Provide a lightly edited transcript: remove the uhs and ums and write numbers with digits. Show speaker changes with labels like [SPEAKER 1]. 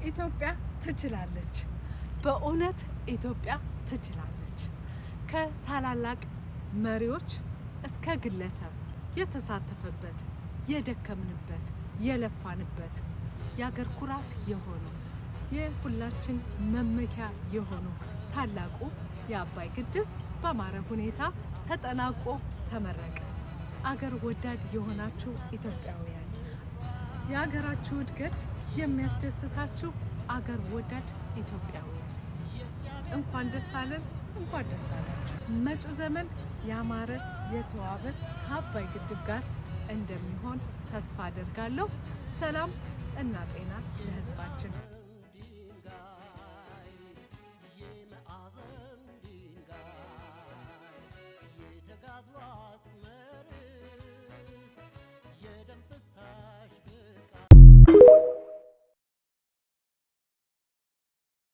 [SPEAKER 1] ኢትዮጵያ ትችላለች። በእውነት ኢትዮጵያ ትችላለች። ከታላላቅ መሪዎች እስከ ግለሰብ የተሳተፈበት፣ የደከምንበት፣ የለፋንበት፣ የአገር ኩራት የሆነው፣ የሁላችን መመኪያ የሆነው ታላቁ የአባይ ግድብ በአማረ ሁኔታ ተጠናቆ ተመረቀ። አገር ወዳድ የሆናችሁ ኢትዮጵያውያን፣ የሀገራችሁ እድገት የሚያስደስታችሁ አገር ወዳድ ኢትዮጵያውያን፣ እንኳን ደስ አለን፣ እንኳን ደስ አላችሁ። መጪው ዘመን ያማረ የተዋበ ከአባይ ግድብ ጋር እንደሚሆን ተስፋ አደርጋለሁ። ሰላም እና ጤና ለሕዝባችን።